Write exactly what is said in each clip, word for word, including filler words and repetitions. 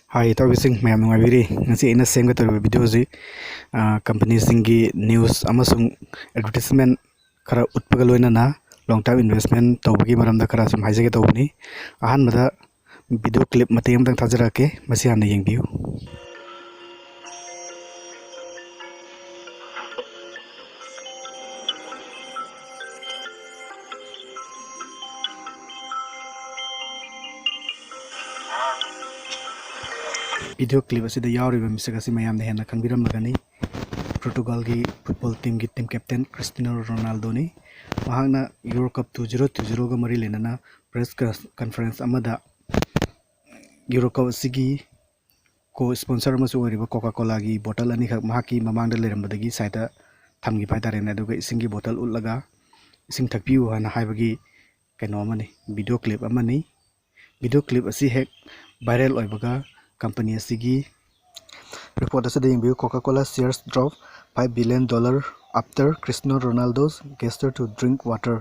ꯍꯥꯏ ꯏꯇꯥꯎꯕꯤꯁꯤꯡ, ꯃꯌꯥꯝ ꯅꯨꯡꯉꯥꯏꯕꯤꯔꯤ? ꯉꯁꯤ ꯑꯩꯅ ꯁꯦꯝꯒꯗꯧꯔꯤꯕ ꯚꯤꯗꯤꯑꯣꯁꯤ, ꯑ, ꯀꯝꯄꯅꯤꯁꯤꯡꯒꯤ ꯅ꯭ꯌꯨꯁ ꯑꯃꯁꯨꯡ ꯑꯦꯗꯚꯔꯇꯤꯁꯃꯦꯟ ꯈꯔ ꯎꯠꯄꯒ ꯂꯣꯏꯅꯅ ꯂꯣꯡ ꯇꯥꯔꯝ ꯏꯟꯚꯦꯁꯃꯦꯟ ꯇꯧꯕꯒꯤ ꯃꯔꯝꯗ ꯈꯔ ꯁꯨꯝ ꯍꯥꯏꯖꯒꯦ ꯇꯧꯕꯅꯤ꯫ ꯑꯍꯥꯟꯕꯗ ꯚꯤꯗꯤꯑꯣ ꯀ꯭ꯂꯤꯞ ꯃꯇꯦꯛ ꯑꯃꯇꯪ ꯊꯥꯖꯔꯛꯀꯦ, ꯃꯁꯤ ꯍꯥꯟꯅ ꯌꯦꯡꯕꯤꯌꯨ꯫ ꯚꯤꯗꯤꯑꯣ ꯀ꯭ꯂꯤꯞ ꯑꯁꯤꯗ ꯌꯥꯎꯔꯤꯕ ꯃꯤꯁꯛ ꯑꯁꯤ ꯃꯌꯥꯝꯅ ꯍꯦꯟꯅ ꯈꯪꯕꯤꯔꯝꯂꯒꯅꯤ꯫ ꯄꯣꯔꯇꯨꯒꯜꯒꯤ ꯐꯨꯠꯕꯣꯜ ꯇꯤꯝꯒꯤ ꯇꯤꯝ ꯀꯦꯞꯇꯦꯟ ꯀ꯭ꯔꯤꯁꯇꯤꯌꯥꯅꯣ ꯔꯣꯅꯥꯜꯗꯣꯅꯤ꯫ ꯃꯍꯥꯛꯅ euro cup two zero two ꯖꯤꯔꯣꯒ ꯃꯔꯤ ꯂꯩꯅꯅ ꯄ꯭ꯔꯦꯁ ꯀꯟꯐꯔꯦꯟꯁ ꯑꯃꯗ ꯌꯨꯔꯣ ꯀꯞ ꯑꯁꯤꯒꯤ ꯀꯣ ꯏꯁꯄꯣꯟꯁꯔ ꯑꯃꯁꯨ ꯑꯣꯏꯔꯤꯕ ꯀꯣꯀꯥ ꯀꯣꯂꯥꯒꯤ ꯕꯣꯇꯜ ꯑꯅꯤꯈꯛ ꯃꯍꯥꯛꯀꯤ ꯃꯃꯥꯡꯗ ꯂꯩꯔꯝꯕꯗꯒꯤ ꯁꯥꯏꯠꯇ ꯊꯝꯈꯤꯕ ꯍꯥꯏꯇꯥꯔꯦꯅꯦ꯫ ꯑꯗꯨꯒ ꯏꯁꯤꯡꯒꯤ ꯕꯣꯇꯜ ꯎꯠꯂꯒ ꯏꯁꯤꯡ ꯊꯛꯄꯤꯌꯨ ꯍꯥꯏꯅ ꯍꯥꯏꯕꯒꯤ ꯀꯩꯅꯣ ꯑꯃꯅꯤ, ꯚꯤꯗꯤꯑꯣ ꯀ꯭ꯂꯤꯞ ꯑꯃꯅꯤ꯫ ꯚꯤꯗꯤꯑꯣ ꯀ꯭ꯂꯤꯞ ꯑꯁꯤ ꯍꯦꯛ ꯚꯥꯏꯔꯦꯜ ꯑꯣꯏꯕꯒ ꯀꯝꯄꯅꯤ ꯑꯁꯤꯒꯤ ꯔꯤꯄꯣꯔꯠ ꯑꯁꯤꯗ ꯌꯦꯡꯕꯤꯌꯨ, "Coca-Cola shares drop five billion dollar after Cristiano Ronaldo's gesture to drink water."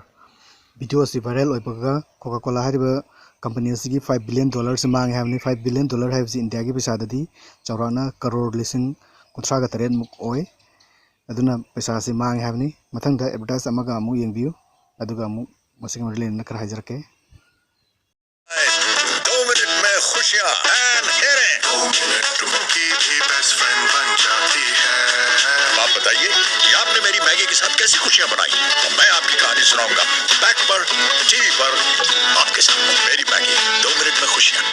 Video ꯑꯁꯤ ꯚꯥꯏꯔꯦꯜ ꯑꯣꯏꯕꯒ ꯀꯣꯀꯥ ꯀꯣꯂꯥ ꯍꯥꯏꯔꯤꯕ ꯀꯝꯄꯅꯤ ꯑꯁꯤꯒꯤ ꯐꯥꯏꯚ ꯕꯤꯂꯤꯌꯟ ꯗꯣꯂꯔꯁꯤ ꯃꯥꯡꯉꯦ ꯍꯥꯏꯕꯅꯤ꯫ ꯐꯥꯏꯚ ꯕꯤꯂꯤꯌꯟ ꯗꯣꯂꯔ ꯍꯥꯏꯕꯁꯤ ꯏꯟꯗꯤꯌꯥꯒꯤ ꯄꯩꯁꯥꯗꯗꯤ ꯆꯥꯎꯔꯥꯛꯅ ꯀꯔꯣꯔ ꯂꯤꯁꯤꯡ ꯀꯨꯟꯊ꯭ꯔꯥꯒ ꯇꯔꯦꯠꯃꯨꯛ ꯑꯣꯏ꯫ ꯑꯗꯨꯅ ꯄꯩꯁꯥꯁꯤ ꯃꯥꯡꯉꯦ ꯍꯥꯏꯕꯅꯤ꯫ ꯃꯊꯪꯗ ꯑꯦꯗꯚꯔꯇꯥꯏꯁ ꯑꯃꯒ ꯑꯃꯨꯛ ꯌꯦꯡꯕꯤꯌꯨ, ꯑꯗꯨꯒ ꯑꯃꯨꯛ ꯃꯁꯤꯒ ꯃꯔꯤ ꯂꯩꯅꯅ ꯈꯔ ꯍꯥꯏꯖꯔꯛꯀꯦ꯫ दो मिनट में खुशियां and हेरे। दो मिनट की भी बेस्ट फ्रेंड बन जाती है। आप बताइए कि आपने मेरी मैगी के साथ कैसी खुशियां बनाई? तो मैं आपकी कहानी सुनाऊंगा बैक पर, टीवी पर, आपके साथ। मेरी मैगी, दो मिनट में खुशियां।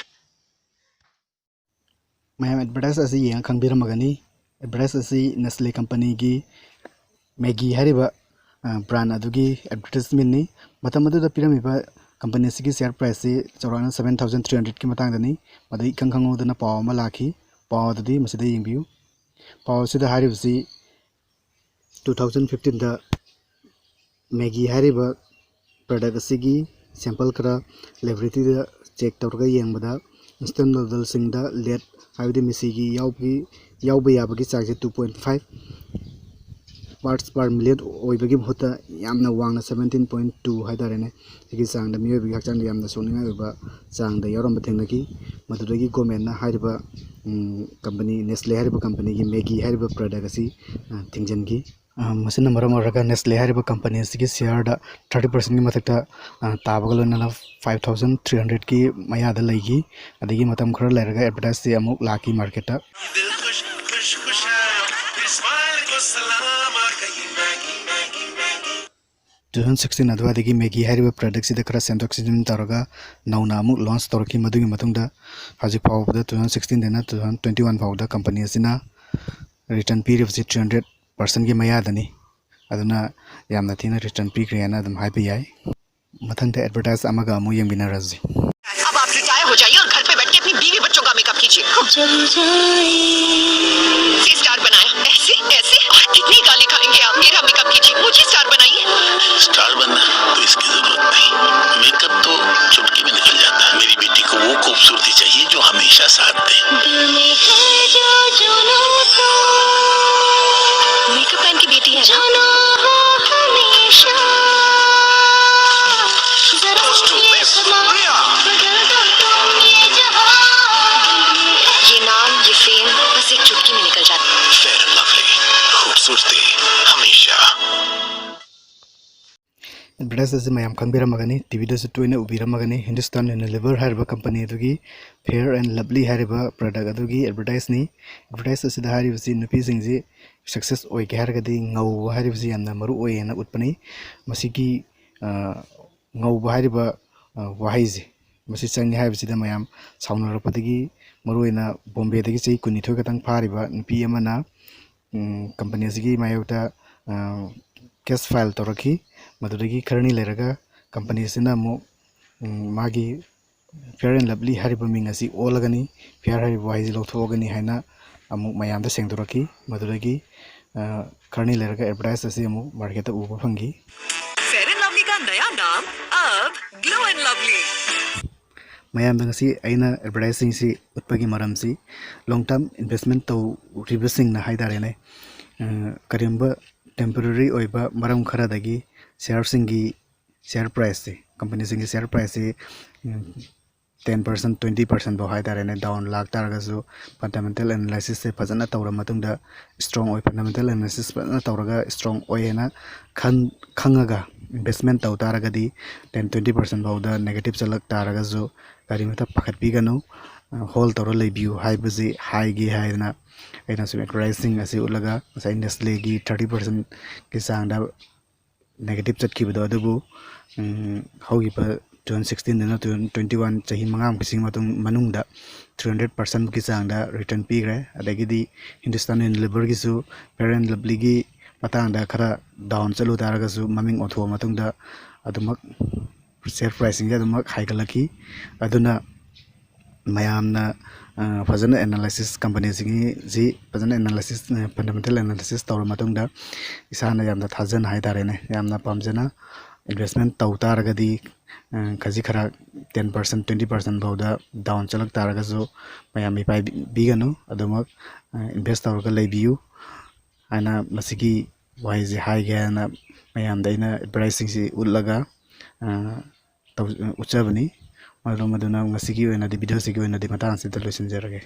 ꯃꯌꯥꯝ ꯑꯦꯗꯚꯔꯇꯥꯏꯁ ꯑꯁꯤ ꯌꯦꯡꯉ ꯈꯪꯕꯤꯔꯝꯃꯒꯅꯤ꯫ ꯑꯦꯗꯚꯔꯇꯥꯏꯁ ꯑꯁꯤ ꯅꯦꯁꯂꯦ ꯀꯝꯄꯅꯤꯒꯤ ꯃꯦꯒꯤ ꯍꯥꯏꯔꯤꯕ, ꯑ, ꯕ꯭ꯔꯥꯟ ꯑꯗꯨꯒꯤ ꯑꯦꯗꯚꯔꯇꯥꯏꯁꯃꯦꯟꯅꯤ꯫ ꯃꯇꯝ ꯑꯗꯨꯗ ꯄꯤꯔꯝꯃꯤꯕ ꯀꯝꯄꯅꯤ ꯑꯁꯤꯒꯤ ꯁꯤꯌꯔ ꯄ꯭ꯔꯥꯏꯁꯁꯤ ꯆꯥꯎꯔꯥꯛꯅ ꯁꯚꯦꯟ ꯊꯥꯎꯖꯟ ꯊ꯭ꯔꯤ ꯍꯟꯗ꯭ꯔꯦꯠꯀꯤ ꯃꯇꯥꯡꯗꯅꯤ꯫ ꯃꯗꯨ ꯏꯈꯪ ꯈꯪꯍꯧꯗꯅ ꯄꯥꯎ ꯑꯃ ꯂꯥꯛꯈꯤ꯫ ꯄꯥꯎ ꯑꯗꯨꯗꯤ ꯃꯁꯤꯗ ꯌꯦꯡꯕꯤꯌꯨ꯫ ꯄꯥꯎ ꯑꯁꯤꯗ ꯍꯥꯏꯔꯤꯕꯁꯤ ꯇꯨ ꯊꯥꯎꯖꯟ ꯐꯤꯐꯇꯤꯟꯗ ꯃꯦꯒꯤ ꯍꯥꯏꯔꯤꯕ ꯄ꯭ꯔꯗꯛ ꯑꯁꯤꯒꯤ ꯁꯦꯝꯄꯜ ꯈꯔ ꯂꯦꯕꯣꯔꯦꯇꯔꯤꯗ ꯆꯦꯛ ꯇꯧꯔꯒ ꯌꯦꯡꯕꯗ ꯏꯟꯁꯇꯦꯟ ꯅꯨꯗꯜꯁꯤꯡꯗ ꯂꯦꯠ, ꯍꯥꯏꯕꯗꯤ ꯃꯤꯁꯤꯒꯤ ꯌꯥꯎꯕꯒꯤ, ꯌꯥꯎꯕ ꯌꯥꯕꯒꯤ ꯆꯥꯡꯁꯦ two point five, parts per million ꯑꯣꯏꯕꯒꯤ ꯃꯍꯨꯠꯇ ꯌꯥꯝꯅ ꯋꯥꯡꯅ seventeen point two ꯍꯥꯏꯇꯥꯔꯦꯅꯦ, ꯁꯤꯒꯤ ꯆꯥꯡꯗ ꯃꯤꯑꯣꯏꯕꯒꯤ ꯍꯛꯆꯥꯡꯗ ꯌꯥꯝꯅ ꯁꯣꯛꯅꯤꯡꯉꯥꯏ ꯑꯣꯏꯕ ꯆꯥꯡꯗ ꯌꯥꯎꯔꯝꯕ ꯊꯦꯡꯅꯈꯤ꯫ ꯃꯗꯨꯗꯒꯤ ꯒꯣꯔꯃꯦꯟꯅ ꯍꯥꯏꯔꯤꯕ ꯀꯝꯄꯅꯤ, ꯅꯦꯁꯂꯦ ꯍꯥꯏꯔꯤꯕ ꯀꯝꯄꯅꯤꯒꯤ ꯃꯦꯒꯤ ꯍꯥꯏꯔꯤꯕ ꯄ꯭ꯔꯗꯛ ꯑꯁꯤ ꯊꯤꯡꯖꯤꯟꯈꯤ꯫ ꯃꯁꯤꯅ ꯃꯔꯝ ꯑꯣꯏꯔꯒ ꯅꯦꯁꯂꯦ ꯍꯥꯏꯔꯤꯕ ꯀꯝꯄꯅꯤ ꯑꯁꯤꯒꯤ ꯁꯤꯌꯥꯔꯗ thirty percentꯒꯤ ꯃꯊꯛꯇ ꯇꯥꯕꯒ ꯂꯣꯏꯅꯅ five thousand three hundredꯀꯤ ꯃꯌꯥꯗ ꯂꯩꯈꯤ꯫ ꯑꯗꯒꯤ ꯃꯇꯝ ꯈꯔ ꯂꯩꯔꯒ ꯑꯦꯗꯚꯔꯇꯥꯏꯖꯁꯤ ꯑꯃꯨꯛ ꯂꯥꯛꯈꯤ ꯃꯥꯔꯀꯦꯠꯇ꯫ Two thousand sixteen ꯑꯗꯨꯋꯥꯏꯗꯒꯤ ꯃꯦꯒꯤ ꯍꯥꯏꯔꯤꯕ ꯄ꯭ꯔꯗꯛꯁꯤꯗ ꯈꯔ ꯁꯦꯝꯗꯣꯛ ꯁꯦꯝꯖꯤꯟ ꯇꯧꯔꯒ ꯅꯧꯅ ꯑꯃꯨꯛ ꯂꯣꯟꯁ ꯇꯧꯔꯛꯈꯤ꯫ ꯃꯗꯨꯒꯤ ꯃꯇꯨꯡꯗ ꯍꯧꯖꯤꯛ ꯐꯥꯎꯕꯗ two thousand sixteenꯗꯩꯅ two thousand twenty one ꯐꯥꯎꯕꯗ ꯀꯝꯄꯅꯤ ꯑꯁꯤꯅ ꯔꯤꯇꯔꯟ ꯄꯤꯔꯤꯕꯁꯤ three hundred percentꯒꯤ ꯃꯌꯥꯗꯅꯤ꯫ ꯑꯗꯨꯅ ꯌꯥꯝꯅ ꯊꯤꯅ ꯔꯤꯇꯔꯟ ꯄꯤꯈ꯭ꯔꯦ ꯍꯥꯏꯅ ꯑꯗꯨꯝ ꯍꯥꯏꯕ ꯌꯥꯏ꯫ ꯃꯊꯪꯗ ꯑꯦꯗꯚꯔꯇꯥꯏꯖ ꯑꯃꯒ ꯑꯃꯨꯛ ꯌꯦꯡꯃꯤꯟꯅꯔꯁꯤ꯫ अब आप रिटायर हो जाइए और घर पे बैठ के अपनी बीवी बच्चों का मेकअप कीजिए। खूब जल जाए। से स्टार बनाया, ऐसे, ऐसे, और कितनी गाली खाएंगे आप। मेरा मेकअप कीजिए, मुझे स्टार बनाइए। स्टार बनना तो इसकी जरूरत नहीं, मेकअप तो चुटकी में निकल जाता है। मेरी बेटी को वो खूबसूरती चाहिए जो हमेशा साथ दे। दिल में है जो जुनून, तो मेकअप मैन की बेटी है ना? जाना हो हमेशा। जरा ये समा, बदल दो तुम ये जहां। ये नाम, ये फेम बस एक चुटकी में निकल जाता। Fair and Lovely, खूबसूरती हमेशा। ꯑꯦꯗꯚꯔꯇꯥꯏꯖ ꯑꯁꯤ ꯃꯌꯥꯝ ꯈꯪꯕꯤꯔꯝꯃꯒꯅꯤ, ꯇꯤꯚꯤꯗꯁꯨ ꯇꯣꯏꯅ ꯎꯕꯤꯔꯝꯃꯒꯅꯤ꯫ ꯍꯤꯟꯗꯨꯁꯇꯥꯟ ꯌꯨꯅꯤꯂꯤꯚꯔ ꯍꯥꯏꯔꯤꯕ ꯀꯝꯄꯅꯤ ꯑꯗꯨꯒꯤ ꯐꯤꯌꯔ ꯑꯦꯟ ꯂꯚꯂꯤ ꯍꯥꯏꯔꯤꯕ ꯄ꯭ꯔꯗꯛ ꯑꯗꯨꯒꯤ ꯑꯦꯗꯚꯔꯇꯥꯏꯖꯅꯤ꯫ ꯑꯦꯗꯚꯔꯇꯥꯏꯖ ꯑꯁꯤꯗ ꯍꯥꯏꯔꯤꯕꯁꯤ ꯅꯨꯄꯤꯁꯤꯡꯁꯤ ꯁꯛꯁꯦꯁ ꯑꯣꯏꯒꯦ ꯍꯥꯏꯔꯒꯗꯤ ꯉꯧꯕ ꯍꯥꯏꯔꯤꯕꯁꯤ ꯌꯥꯝꯅ ꯃꯔꯨ ꯑꯣꯏ ꯍꯥꯏꯅ ꯎꯠꯄꯅꯤ꯫ ꯃꯁꯤꯒꯤ, ꯑ, ꯉꯧꯕ ꯍꯥꯏꯔꯤꯕ, ꯑ, ꯋꯥꯍꯩꯁꯦ ꯃꯁꯤ ꯆꯪꯉꯤ ꯍꯥꯏꯕꯁꯤꯗ ꯃꯌꯥꯝ ꯁꯥꯎꯅꯔꯛꯄꯗꯒꯤ, ꯃꯔꯨꯑꯣꯏꯅ ꯕꯣꯝꯕꯦꯗꯒꯤ ꯆꯍꯤ ꯀꯨꯟꯅꯤꯊꯣꯏ ꯈꯛꯇꯪ ꯐꯥꯔꯤꯕ ꯅꯨꯄꯤ ꯑꯃꯅ ꯎꯝ, ꯀꯝꯄꯅꯤ ꯑꯁꯤꯒꯤ ꯃꯥꯌꯣꯛꯇ, ꯑ, ꯀꯦꯁ ꯐꯥꯏꯜ ꯇꯧꯔꯛꯈꯤ꯫ ꯃꯗꯨꯗꯒꯤ ꯈꯔꯅꯤ ꯂꯩꯔꯒ ꯀꯝꯄꯅꯤ ꯑꯁꯤꯅ ꯑꯃꯨꯛ, ꯎꯝ, ꯃꯥꯒꯤ ꯐꯤꯌꯔ ꯑꯦꯟ ꯂꯚꯂꯤ ꯍꯥꯏꯔꯤꯕ ꯃꯤꯡ ꯑꯁꯤ ꯑꯣꯜꯂꯒꯅꯤ, ꯐꯤꯌꯔ ꯍꯥꯏꯔꯤꯕ ꯋꯥꯍꯩꯁꯤ ꯂꯧꯊꯣꯛꯑꯒꯅꯤ ꯍꯥꯏꯅ ꯑꯃꯨꯛ ꯃꯌꯥꯝꯗ ꯁꯦꯡꯗꯣꯔꯛꯈꯤ꯫ ꯃꯗꯨꯗꯒꯤ, ꯑ, ꯈꯔꯅꯤ ꯂꯩꯔꯒ ꯑꯦꯗꯚꯔꯇꯥꯏꯖ ꯑꯁꯤ ꯑꯃꯨꯛ ꯃꯥꯔꯀꯦꯠꯇ ꯎꯕ ꯐꯪꯈꯤ꯫ Fair and Lovely का नया नाम अब Glow and Lovely। ꯃꯌꯥꯝꯗ ꯉꯁꯤ ꯑꯩꯅ ꯑꯦꯗꯚꯔꯇꯥꯏꯖꯁꯤꯡꯁꯤ ꯎꯠꯄꯒꯤ ꯃꯔꯝꯁꯤ, ꯂꯣꯡ ꯇꯔꯝ ꯏꯟꯚꯦꯁꯃꯦꯟ ꯇꯧꯔꯤꯕꯁꯤꯡꯅ ꯍꯥꯏ ꯇꯥꯔꯦꯅꯦ, ꯑ, ꯀꯔꯤꯒꯨꯝꯕ temporary ꯑꯣꯏꯕ ꯃꯔꯝ ꯈꯔꯗꯒꯤ shareꯁꯤꯡꯒꯤ share priceꯁꯦ, companyꯁꯤꯡꯒꯤ share priceꯁꯦ ten percent, twenty percent ꯐꯥꯎ ꯍꯥꯏꯇꯥꯔꯦꯅꯦ, down ꯂꯥꯛꯇꯥꯔꯒꯁꯨ, fundamental analysisꯁꯦ ꯐꯖꯅ ꯇꯧꯔ ꯃꯇꯨꯡꯗ strong ꯑꯣꯏ, fundamental analysis ꯐꯖꯅ ꯇꯧꯔꯒ strong ꯑꯣꯏ ꯍꯥꯏꯅ ꯈꯟ ꯈꯪꯉꯒ investment ꯇꯧ ꯇꯥꯔꯒꯗꯤ ten twenty percent ꯐꯥꯎꯗ negative ꯆꯠꯂꯛ ꯇꯥꯔꯒꯁꯨ ꯀꯔꯤꯃꯇ ꯄꯥꯈꯠꯄꯤꯒꯅꯨ, hold ꯇꯧꯔ ꯂꯩꯕꯤꯌꯨ ꯍꯥꯏꯕꯁꯤ ꯍꯥꯏꯒꯦ ꯍꯥꯏꯗꯅ ꯑꯩꯅ ꯁꯨꯝ advertiseꯁꯤꯡ ꯑꯁꯤ ꯎꯠꯂꯒ ꯉꯁꯥꯏ Nestleꯒꯤ thirty percentꯀꯤ ꯆꯥꯡꯗ negative ꯆꯠꯈꯤꯕꯗꯣ, ꯑꯗꯨꯕꯨ ꯍꯧꯈꯤꯕ two thousand sixteenꯗꯅ two thousand twenty one, ꯆꯍꯤ ꯃꯉꯥꯃꯨꯛꯀꯤ ꯃꯇꯨꯡ ꯃꯅꯨꯡꯗ three hundred percentꯀꯤ ꯆꯥꯡꯗ return ꯄꯤꯈ꯭ꯔꯦ꯫ ꯑꯗꯒꯤꯗꯤ Hindustan Unileverꯒꯤꯁꯨ Fair and Lovelyꯒꯤ ꯃꯇꯥꯡꯗ ꯈꯔ down ꯆꯠꯂꯨ ꯇꯥꯔꯒꯁꯨ ꯃꯃꯤꯡ ꯑꯣꯟꯊꯣꯛꯑ ꯃꯇꯨꯡꯗ ꯑꯗꯨꯃꯛ share priceꯁꯤꯡꯁꯦ ꯑꯗꯨꯃꯛ ꯍꯥꯏꯒꯠꯂꯛꯈꯤ꯫ ꯑꯗꯨꯅ ꯃꯌꯥꯝꯅ ꯐꯖꯅ analysis, companyꯁꯤꯡꯁꯤ ꯐꯖꯅ analysis, fundamental analysis ꯇꯧꯔ ꯃꯇꯨꯡꯗ ꯏꯁꯥꯅ ꯌꯥꯝꯅ ꯊꯥꯖꯅ ꯍꯥꯏꯇꯥꯔꯦꯅꯦ, ꯌꯥꯝꯅ ꯄꯥꯝꯖꯅ investment ꯇꯧ ꯇꯥꯔꯒꯗꯤ ꯈꯖꯤꯛ ꯈꯔ ten percent, twenty percent ꯐꯥꯎꯗ down ꯆꯠꯂꯛ ꯇꯥꯔꯒꯁꯨ ꯃꯌꯥꯝ ꯃꯤꯄꯥꯏꯕꯤꯒꯅꯨ, ꯑꯗꯨꯃꯛ invest ꯇꯧꯔꯒ ꯂꯩꯕꯤꯌꯨ ꯍꯥꯏꯅ ꯃꯁꯤꯒꯤ ꯋꯥꯍꯩꯁꯦ ꯍꯥꯏꯒꯦ ꯍꯥꯏꯅ ꯃꯌꯥꯝꯗ ꯑꯩꯅ advertiseꯁꯤꯡꯁꯤ ꯎꯠꯂꯒ ꯎꯠꯆꯕꯅꯤ꯫ ꯃꯔꯝ ꯑꯗꯨꯅ ꯉꯁꯤꯒꯤ ꯑꯣꯏꯅꯗꯤ, videoꯁꯤꯒꯤ ꯑꯣꯏꯅꯗꯤ ꯃꯇꯥꯡ ꯑꯁꯤꯗ ꯂꯣꯏꯁꯤꯟꯖꯔꯒꯦ꯫